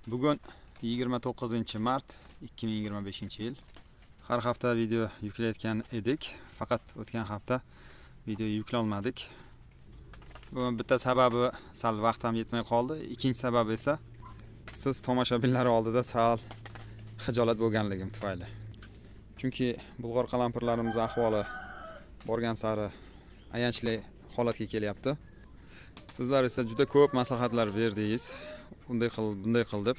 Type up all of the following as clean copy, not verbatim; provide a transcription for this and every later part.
Bugun 29 mart 2025 yil. Har hafta video yuklayotgan edik, faqat o'tgan hafta video yuklolmadik. Bu bitta sababi sal vaqt ham yetmay qoldi. Ikkinchi sababi esa siz tomoshabinlar oldida sal xijolat bo'lganligim tufayli. Chunki bulg'or qalampirlarimiz ahvoli borgan sari ayanchli holatga kelyapti. Sizlar esa juda ko'p maslahatlar berdingiz, unday qil, bunday qil deb.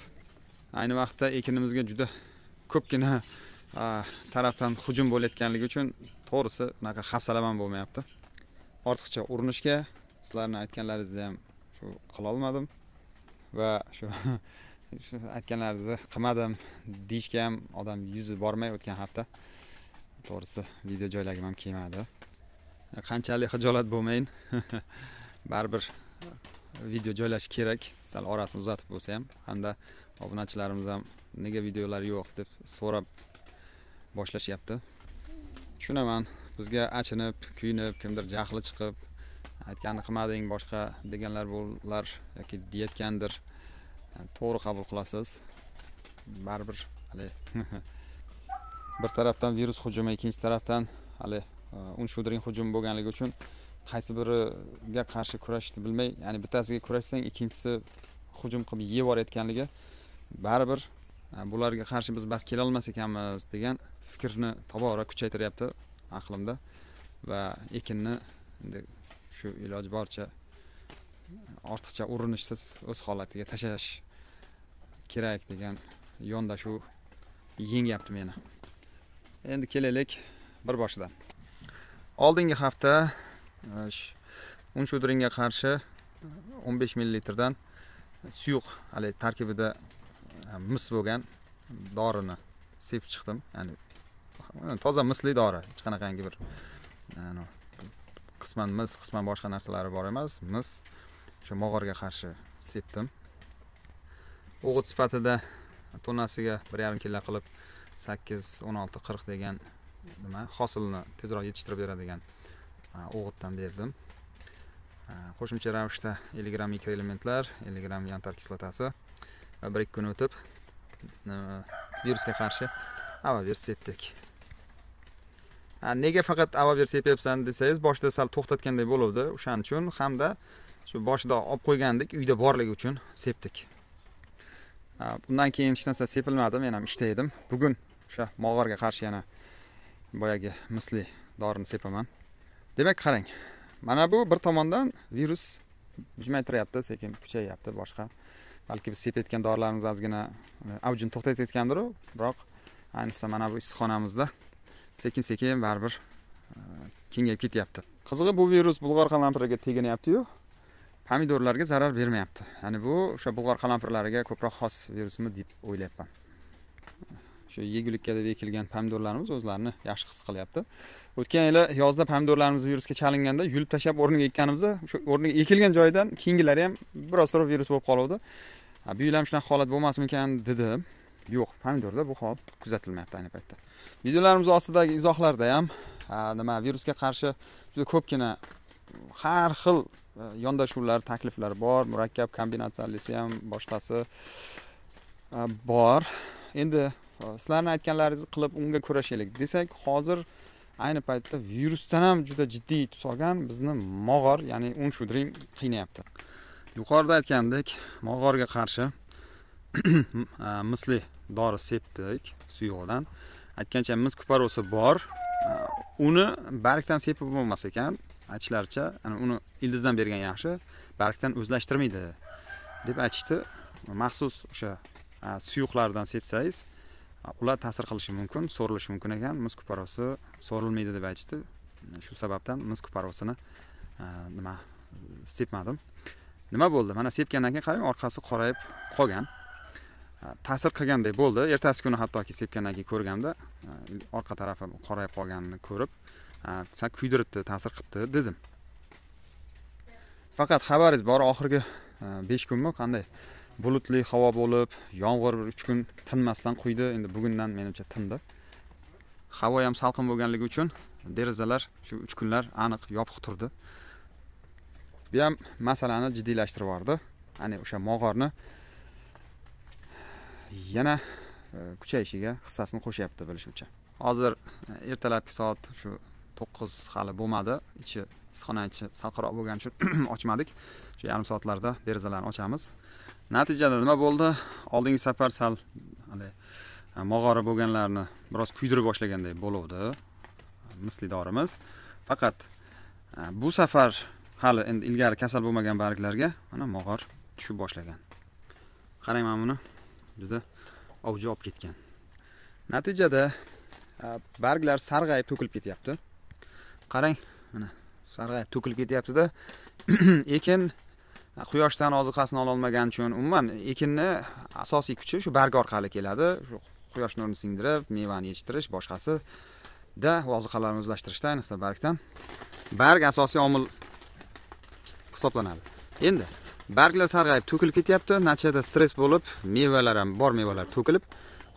Ayni vaqtda ekinimizga juda ko'pgina tarafdan hujum bo'layotganligi uchun, to'g'risi, unaqa hafsalam ham bo'lmayapti ortiqcha urinishga. Sizlarni aytganlaringizni ham shu qilolmadim va shu aytganlaringizni qilmadim deyishga ham odam yuzi bormay, o'tgan hafta, to'g'risi, video joylagim ham kelmadi. Qanchalik xijolat bo'lmayin, baribir video joylash kerak, sal orasini uzatib bo'lsa ham. Hamda obunachilarimiz ham nega videolar yo'q deb so'rab boshlashyapti. Tushunaman, bizga achinib, kuyinib, kimdir jahli chiqib, aytganini qilmading, boshqa deganlar bo'lar yoki deyayotgandir. To'g'ri qabul qilasiz. Baribir haligi bir tarafdan virus hujumi, ikkinchi tarafdan hali un shudring hujumi bo'lganligi uchun qaysi biriga qarshi kurashishni bilmay, ya'ni bittasiga kurashsang, ikkinchisi hujum qilib yeb yuborayotganligi, baribir bularga qarshi biz bas kelolmas ekanmiz degan fikrni tobora kuchaytiryapti aqlimda. Va ekinni endi shu iloji boricha ortiqcha urinishsiz o'z holatiga tashlash kerak degan yondashuv yengyapti meni. Endi kelaylik bir boshidan. Oldingi hafta un shudringga qarshi 15 millilitrdan suyuq, haligi tarkibida mis bo'lgan dorini sepib chiqdim. Ya'ni toza misli dori, hech qanaqangi bir qisman mis, qisman boshqa narsalari bor emas. Mis, o'sha mog'orga qarshi sepdim. O'g'it sifatida tonnasiga 1,5 kilo qilib 8, 16, 40 degan nima, hosilni tezroq yetishtirib beradigan o'g'itdan berdim. Qo'shimcha ravishda 50 gramm mikroelementlar, 50 gramm янтарь kislotasi va 1-2 kun o'tib virusga qarshi Avavir sepdik. Nega faqat Avavir sepyapsan desangiz, boshida sal to'xtatganday bo'luvdi, o'shaning uchun hamda shu boshida olib qo'ygandik, uyda borligi uchun sepdik. Bundan keyin hech narsa sepilmadi, men ham ishda edim. Bugun o'sha mog'orga qarshi yana boyagi misli dorini sepaman. Demak, qarang, mana bu bir tomondan virus bujmaytiryapti, sekin kuchayyapti. Boshqa balki biz sepayotgan dorilarimiz ozgina avjini to'xtatayotgandiru, biroq ayniqsa mana bu issiqxonamizda sekin sekin baribir kengayib ketyapti. Qizig'i, bu virus bulg'or qalampiriga teginyaptiyu, pomidorlarga zarar bermayapti. Ya'ni bu o'sha bulg'or qalampirlariga ko'proq xos virusmi deb o'ylayapman. Shu yegulikka deb ekilgan pomidorlarimiz o'zlarini yaxshi his qilyapti. O'tgan yili yozda pomidorlarimiz virusga chalinganda yulib tashlab o'rniga ekkanimizda, o'sha o'rniga ekilgan joyidan keyingilari ham biroz turib virus bo'lib qoluvdi. Bu yil ham shunaqa holat bo'lmasmikan dedim. Yo'q, pomidorda bu hol kuzatilmayapti ayni paytda. Videolarimiz ostidagi izohlarda ham nima, virusga qarshi juda ko'pgina har xil yondashuvlar, takliflar bor, murakkab kombinatsiyalisi ham, boshqasi bor. Endi sizlarni aytganlaringizni qilib unga kurashaylik desak, hozir ayni paytda virusdan ham juda jiddiy tus olgan bizni mog'or, ya'ni un shudring qiynayapti. Yuqorida aytgandek, mog'orga qarshi misli dori sepdik suyug'idan. Aytgancha, mis kuporosi bor, uni bargdan sepib bo'lmas ekan. Aytishlaricha, uni ildizdan bergan yaxshi, bargdan o'zlashtirmaydi deb aytishdi. Maxsus o'sha suyuqlardan sepsangiz, ular ta'sir qilishi mumkin, so'rilishi mumkin ekan. Mis kuporosi so'rilmaydi deb aytishdi. Shu sababdan mis kuporosini nima, sepmadim. Nima bo'ldi? Mana, sepgandan keyin qarang, orqasi qorayib qolgan, ta'sir qilgandek bo'ldi. Ertasi kuni hattoki sepgandan keyin ko'rganda, orqa tarafi qorayib qolganini ko'rib, sal kuydiribdi, ta'sir qilibdi dedim. Faqat xabaringiz bor, oxirgi 5 kunmi, qanday bulutli havo bo'lib, yomg'ir bir 3 kun tinmasdan quydi. Endi bugundan menimcha tindi. Havo ham salqin bo'lganligi uchun derazalar shu 3 kunlar aniq yopiq turdi. Bu ham masalani jiddiylashtirib yubordi. Ya'ni o'sha mog'orni yana kuchayishiga hissasini qo'shyapti bilishimcha. Hozir ertalabki soat shu 9 hali bo'lmadi. Ichi issiqxona ichi salqinroq bo'lgani uchun ochmadik. Shu yarim soatlarda derazalarni ochamiz. Natijada nima bo'ldi? Oldingi safar sal hali mog'ori bo'lganlarni biroz kuydirib boshlaganday bo'luvdi misli dorimiz. Faqat bu safar hali endi ilgari kasal bo'lmagan barglarga mana mog'or tushib boshlagan. Qarang, mana buni juda ovji olib ketgan. Natijada barglar sarg'ayib to'kilib ketyapti. Qarang, mana sarg'ayib to'kilib ketyapti-da. Ekin quyoshdan oziqasini ola olmagani uchun umuman ekinni asosiy kuchi shu barg orqali keladi. Shu quyosh nurini singdirib, mevani yetishtirish, boshqasi da oziqalarni o'zlashtirishda ayniqsa bargdan. Barg asosiy omil hisoblanadi. Endi barglar sarg'ayib to'kilib ketyapti, natijada stress bo'lib, mevalar ham bor, mevalar to'kilib,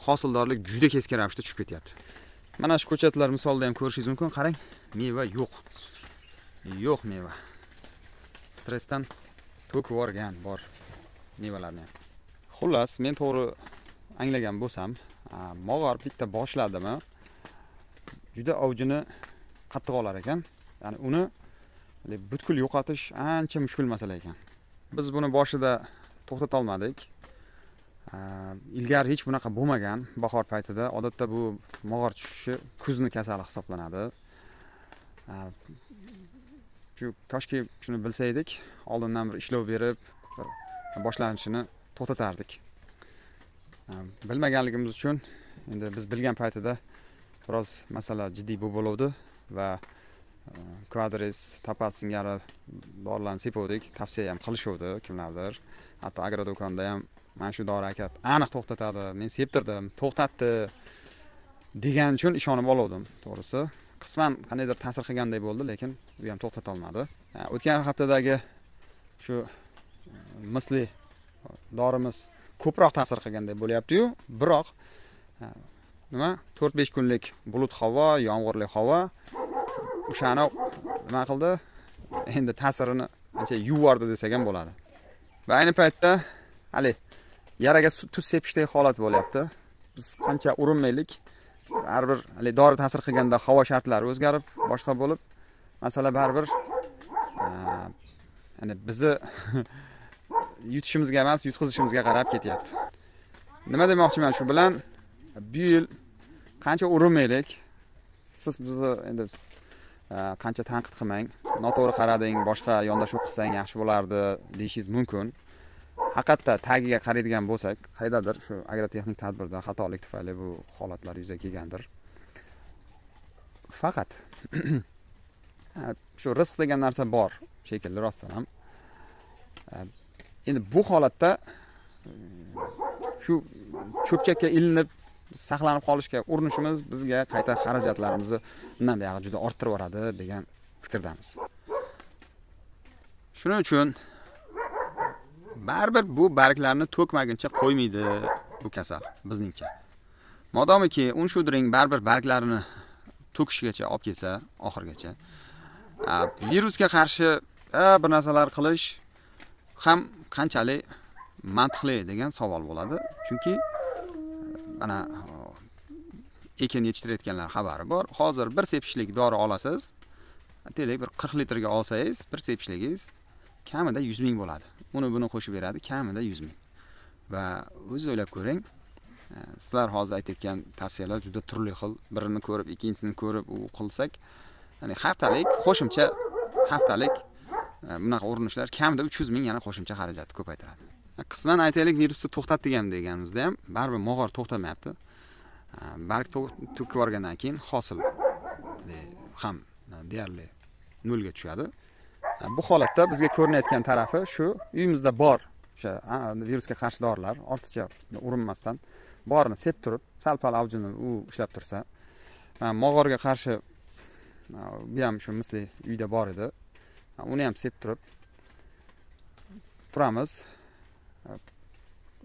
hosildorlik juda keskin ravishda tushib ketyapti. Mana shu ko'chatlar misolida ham ko'rishingiz mumkin. Qarang, meva yo'q. Yo'q meva. Stressdan to'kib yuborgan bor mevalarni ham. Xullas, men to'g'ri anglagan bo'lsam, mog'or bitta boshladimi, juda ovjini qattiq olar ekan. Ya'ni uni butkul yo'qotish ancha mushkul masala ekan. Biz buni boshida to'xtata olmadik. Ilgari hech bunaqa bo'lmagan bahor paytida. Odatda bu mog'or tushishi kuzni kasali hisoblanadi. Shu koshki shuni bilsaydik, oldindan bir ishlov berib, bir boshlanishini to'xtatardik. Bilmaganligimiz uchun endi biz bilgan paytida biroz masala jiddiy bo'luvdi va Kvadris, Tapas singari dorilarni sepuvdik, tavsiya ham qilishuvdi kimlardir. Hatto agrodo'konda ham mana shu dori aka aniq to'xtatadi, men septirdim, to'xtatdi degan uchun ishonib oluvdim, to'g'risi. Qisman qandaydir ta'sir qilganday bo'ldi, lekin u ham to'xtata olmadi. O'tgan haftadagi shu misli dorimiz ko'proq ta'sir qilganday bo'lyapti-yu, biroq nima 4-5 kunlik bulut havo, yomg'irli havo o'shani nima qildi? Endi ta'sirini ancha yuvordi desak ham bo'ladi. Va ayni paytda hali yaraga tuz sepishdek holat bo'lyapti. Biz qancha urinmaylik, baribir hali dori ta'sir qilganda havo shartlari o'zgarib, boshqa bo'lib, masala baribir ya'ni bizni yutishimizga emas, yutqizishimizga qarab ketyapti. Nima demoqchiman shu bilan? Bu yil qancha urinmaylik, siz bizni endi qancha tanqid qilmang, noto'g'ri qarading, boshqa yondashuv qilsang yaxshi bo'lardi deyishingiz mumkin. Haqiqatda tagiga qaraydigan bo'lsak, qaydadir shu agrotexnik tadbirda xatolik tufayli bu holatlar yuzaga kelgandir. Faqat shu rizq degan narsa bor shekilli rostdan ham. Endi bu holatda shu cho'pchakka ilinib saqlanib qolishga urinishimiz bizga qayta xarajatlarimizni bundan buyog'i juda orttirib yuboradi degan fikrdamiz. Shuning uchun baribir bu barglarni to'kmaguncha qo'ymaydi bu kasal bizningcha. Modomiki un shudring baribir barglarini to'kishigacha olib kelsa, oxirgacha virusga qarshi bir narsalar qilish ham qanchalik mantiqli degan savol bo'ladi. Chunki mana ekin yetishtirayotganlar xabari bor. Hozir bir sepishlik dori olasiz, aytaylik bir 40 litrga olsangiz, bir sepishligingiz kamida 100 ming bo'ladi. Uni buni qo'shib beradi, kamida 100 ming. Va o'zingiz o'ylab ko'ring, sizlar hozir aytayotgan tavsiyalar juda turli xil. Birini ko'rib, ikkinchisini ko'rib u qilsak, ya'ni haftalik qo'shimcha haftalik bunaqa urinishlar kamida 300 ming yana qo'shimcha xarajatni ko'paytiradi. Qisman aytaylik virusni to'xtatdik ham deganimizda ham baribir mog'or to'xtamayapti. Barg to'kib yuborgandan keyin hosil ham deyarli nolga tushadi. Bu holatda bizga ko'rinayotgan tarafi shu uyimizda bor o'sha virusga qarshi dorilar ortiqcha urinmasdan borini sep turib, sal-pal avjini u ushlab tursa, mog'orga qarshi bu ham shu misli uyda bor edi. Uni ham sep turib turamiz.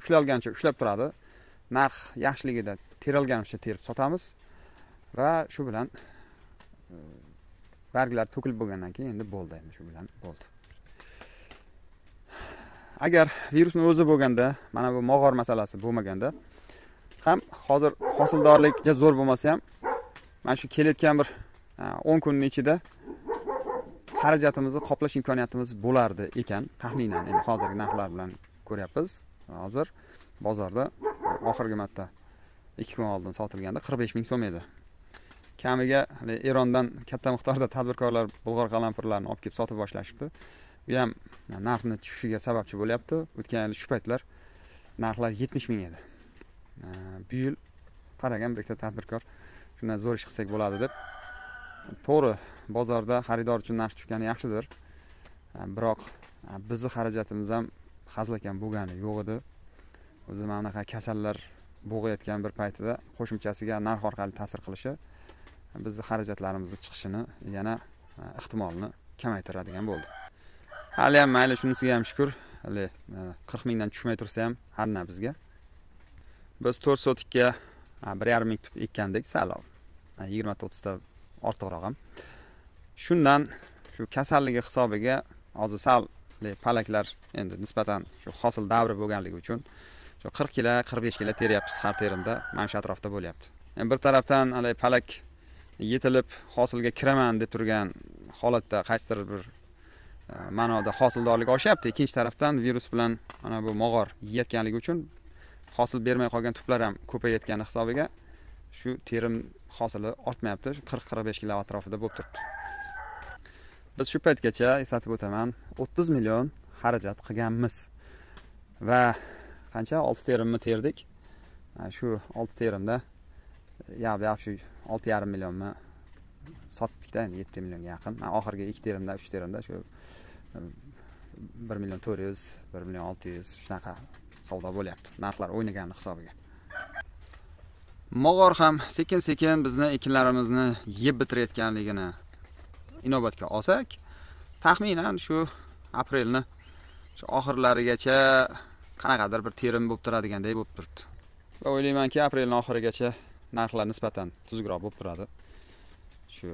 Ushlalgancha ushlab turadi. Narx yaxshiligida terilgancha terib sotamiz va shu bilan barglar to'kilib bo'lgandan keyin endi bo'ldi, endi shu bilan bo'ldi. Agar virusning o'zi bo'lganda, mana bu mog'or masalasi bo'lmaganda, Ham hozir hosildorlik juda zo'r bo'lmasa ham mana shu kelayotgan bir 10 kunning ichida xarajatimizni qoplash imkoniyatimiz bo'lardi ekan taxminan. Endi hozirgi narxlar bilan ko'ryapmiz. Hozir bozorda oxirgi marta 2 kun oldin sotilganda 45 ming so'm edi. Kamiga Erondan katta miqdorda tadbirkorlar bulg'or qalampirlarini olib kelib sotib boshlashibdi. Bu ham narxni tushishiga sababchi bo'lyapti. O'tgan yil shu paytlar narxlar 70 ming edi. Bu yil qaragan bir ikkita tadbirkor shundan zo'r ish qilsak bo'ladi deb. To'g'ri, bozorda xaridor uchun narx tushgani yaxshidir. Biroq bizni xarajatimiz ham hazilakam bo'lgani yo'q edi. O'zi mana bunaqa kasallar bo'g'ayotgan bir paytida qo'shimchasiga narx orqali ta'sir qilishi bizni xarajatlarimizni chiqishini yana ehtimolini kamaytiradigan bo'ldi. Hali ham mayli, shunisiga ham shukr. Hali 40 mingdan tushmay tursa ham har na bizga. Biz 4 sotikka 1,5 ming tup ekkandik, sal 20-30 ta ortiqroq ham. Shundan shu kasalligi hisobiga hozir sal palaklar endi nisbatan shu hosil davri bo'lganligi uchun shu 40 kilo, 45 kilo teryapmiz har terimda, mana shu atrofda bo'lyapti. Endi bir tarafdan hali palak yetilib hosilga kiraman deb turgan holatda qaysidir bir ma'noda hosildorlik oshyapti. Ikkinchi tarafdan virus bilan mana bu mog'or yeyotganligi uchun hosil bermay qolgan tuplar ham ko'payayotgani hisobiga shu terim hosili ortmayapti. 40-45 kilo atrofida bo'lib turibdi. Biz shu paytgacha eslatib o'taman, 30 million xarajat qilganmiz. Va qancha 6 terimni terdik. Shu 6 terimda yab shu 6,5 millionni sotdikda, endi 7 millionga yaqin. Men oxirgi 2 terimda, 3 terimda shu 1 million 400, 1 million 600 shunaqa savdo bo'lyapti. Narxlar o'ynagani hisobiga. Mog'or ham sekin-sekin bizni ekinlarimizni yeb bitirayotganligini inobatga olsak, taxminan shu aprelni shu oxirlarigacha qanaqadir bir terim bo'lib turadiganday bo'lib turibdi. Va o'ylaymanki, aprelning oxirigacha narxlar nisbatan tuzukroq bo'lib turadi. Shu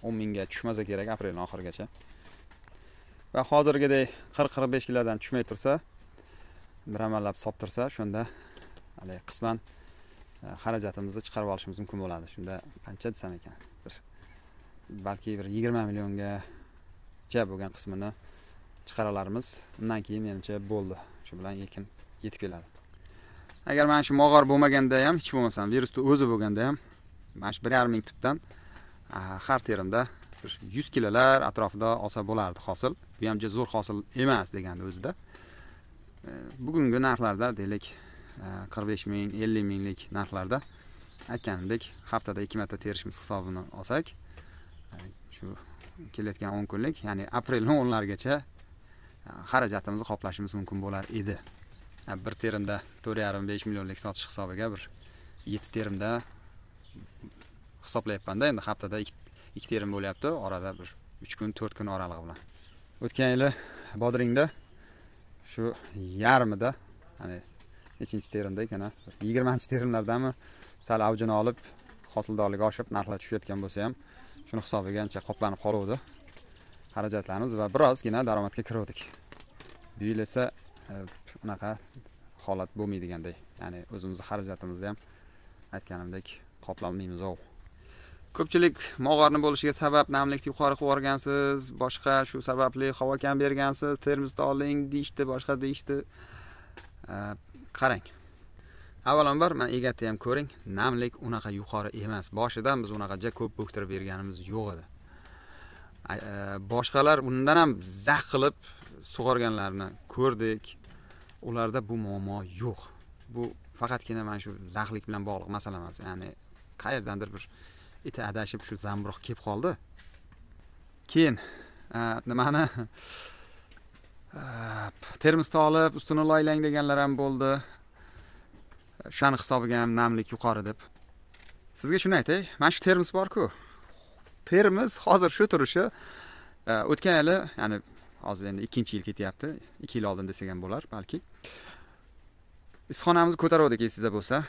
10 mingga tushmasa kerak aprelning oxirigacha. Va hozirgidek 40-45 kilodan tushmay tursa, bir amallab sotib tursa, shunda hali qisman xarajatimizni chiqarib olishimiz mumkin bo'ladi. Shunda qancha desam ekan, bir balki bir 20 milliongacha bo'lgan qismini chiqara olarmiz. Undan keyin menimcha bo'ldi. Shu bilan ekin yetib keladi. Agar mana shu mog'or bo'lmaganda ham, hech bo'lmasam virusni o'zi bo'lganda ham mana shu 1,5 ming tupdan har terimda 100 kilolar atrofida olsa bo'lardi hosil. Bu ham juda zo'r hosil emas deganda o'zida. Bugungi narxlarda deylik 45 ming, 50 minglik narxlarda aytganimdek haftada 2 marta terishimiz hisobini olsak, shu kelayotgan 10 kunlik, ya'ni aprelning 10larigacha xarajatimizni qoplashimiz mumkin bo'lar edi. Bir terimda 4,5-5 millionlik sotish hisobiga bir 7 terimda hisoblayapman-da, endi haftada 2 terim bo'lyapti, orada bir 3 kun, 4 kun oralig'i bilan. O'tgan yili bodringda shu yarmida, ya'ni nechinchi terimda ekan, 20-terimlardami sal avjini olib, hosildorligi oshib, narxlar tushayotgan bo'lsa ham, shuni hisobiga ancha qoplanib qoluvdi xarajatlarimiz va birozgina daromadga kiruvdik. Bu yil esa unaqa holat bo'lmaydiganday, ya'ni o'zimizni xarajatimizni ham aytganimdek qoplolmaymiz. Ko'pchilik mog'orni bo'lishiga sabab namlikni yuqori qilib yuborgansiz, boshqa shu sababli havo kam bergansiz, termizda oling deyishdi, boshqa deyishdi. Qarang. Avvalambor mana egatni ham ko'ring, namlik unaqa yuqori emas. Boshidan biz unaqa ja ko'p bo'ktirib berganimiz yo'q edi. Boshqalar undan ham zax qilib sug'organlarni ko'rdik. Ularda bu muammo yo'q. Bu faqatgina mana shu zaxlik bilan bog'liq masala emas. Ya'ni qayerdandir bir iti adashib shu zamburug' kelib qoldi. Keyin nimani termosda olib ustini loylang deganlar ham bo'ldi. O'shani hisobiga ham namlik yuqori deb. Sizga shuni aytay, mana shu termos bor-ku. Termos hozir shu turishi o'tgan yili, ya'ni hozir endi 2-yil ketyapti, 2 yil oldin desak ham bo'lar balki. Issiqxonamizni ko'taruvdik, esingizda bo'lsa.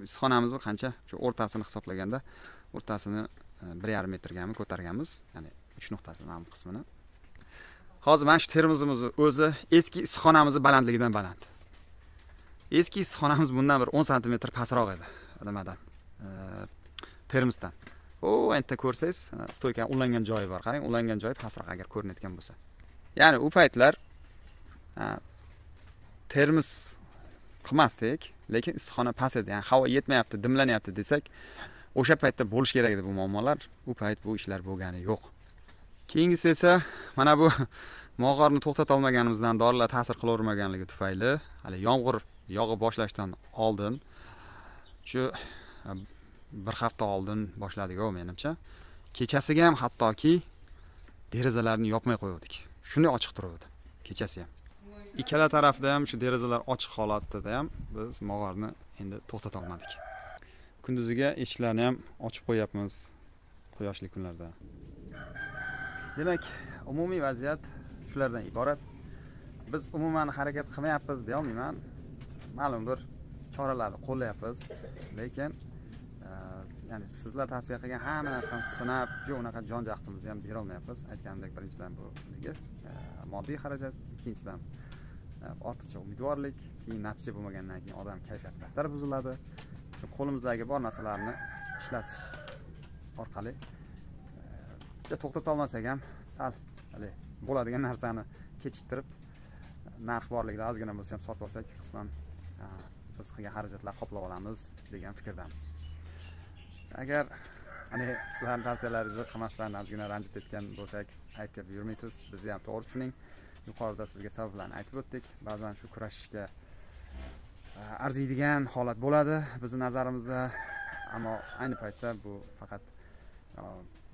Issiqxonamizni qancha, shu o'rtasini hisoblaganda, o'rtasini 1,5 metrgami ko'targanmiz, ya'ni 3 nuqtasini, mana bu qismini. Hozir mana shu termosimizni o'zi eski issiqxonamizni balandligidan baland. Eski issiqxonamiz bundan bir 10 sm pastroq edi nimadan, termosdan. O endi ko'rsangiz, stoykani ulangan joyi bor. Qarang, ulangan joyi pastroq agar ko'rinayotgan bo'lsa. Ya'ni u paytlar termos qilmasdik, lekin issiqxona past edi. Ya'ni havo yetmayapti, dimlanyapti desak, o'sha paytda bo'lish kerak edi bu muammolar. U payt bu ishlar bo'lgani yo'q. Keyingisi esa mana bu mog'orni to'xtata olmaganimizdan, dorilar ta'sir qilavermaganligi tufayli, hali yomg'ir yog'ib boshlashdan oldin, shu bir hafta oldin boshladik-ku menimcha. Kechasiga ham hattoki derazalarni yopmay qo'ydik. Shunday ochiq turuvdi kechasi ham. Ikkala tarafda ham shu derazalar ochiq holatda ham biz mog'orni endi to'xtata olmadik. Kunduziga eshiklarni ham ochib qo'yapmiz quyoshli kunlarda. Demak, umumiy vaziyat shulardan iborat. Biz umuman harakat qilmayapmiz deya olmayman. Ma'lum bir choralarni qo'llayapmiz, lekin ya'ni sizlar tavsiya qilgan hamma narsani sinab, juda unaqa jon jahdimizni ham bera olmayapmiz. Aytganimdek, birinchidan bu nega moddiy xarajat, ikkinchidan ortiqcha umidvorlik, keyin natija bo'lmagandan keyin odam kayfiyati battar buziladi. Shu qo'limizdagi bor narsalarni ishlatish orqali to'xtata olmasak ham sal hali bo'ladigan narsani kechiktirib, narx borligida ozgina bo'lsa ham sotib olsak, qisman biz qilgan xarajatlar qoplab olamiz degan fikrdamiz. Agar hani sizlarning tavsiyalaringizni qilmasdan ozgina ranjib ketgan bo'lsak, aybga buyurmaysiz. Bizni ham to'g'ri tushuning. Yuqorida sizga sabablarni aytib o'tdik. Ba'zan shu kurashishga arziydigan holat bo'ladi bizni nazarimizda, ammo ayni paytda bu faqat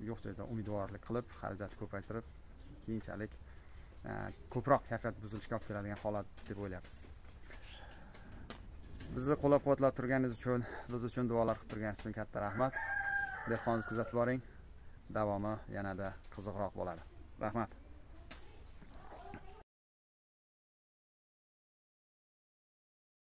yo'q joyda umidvorlik qilib, xarajatni ko'paytirib, keyinchalik ko'proq kayfiyat buzilishiga olib keladigan holat deb o'ylayapmiz. Bizni qo'llab-quvvatlab turganingiz uchun, biz uchun duolar qilib turganingiz uchun katta rahmat. Dehqonni kuzatib boring. Davomi yanada qiziqroq bo'ladi. Rahmat.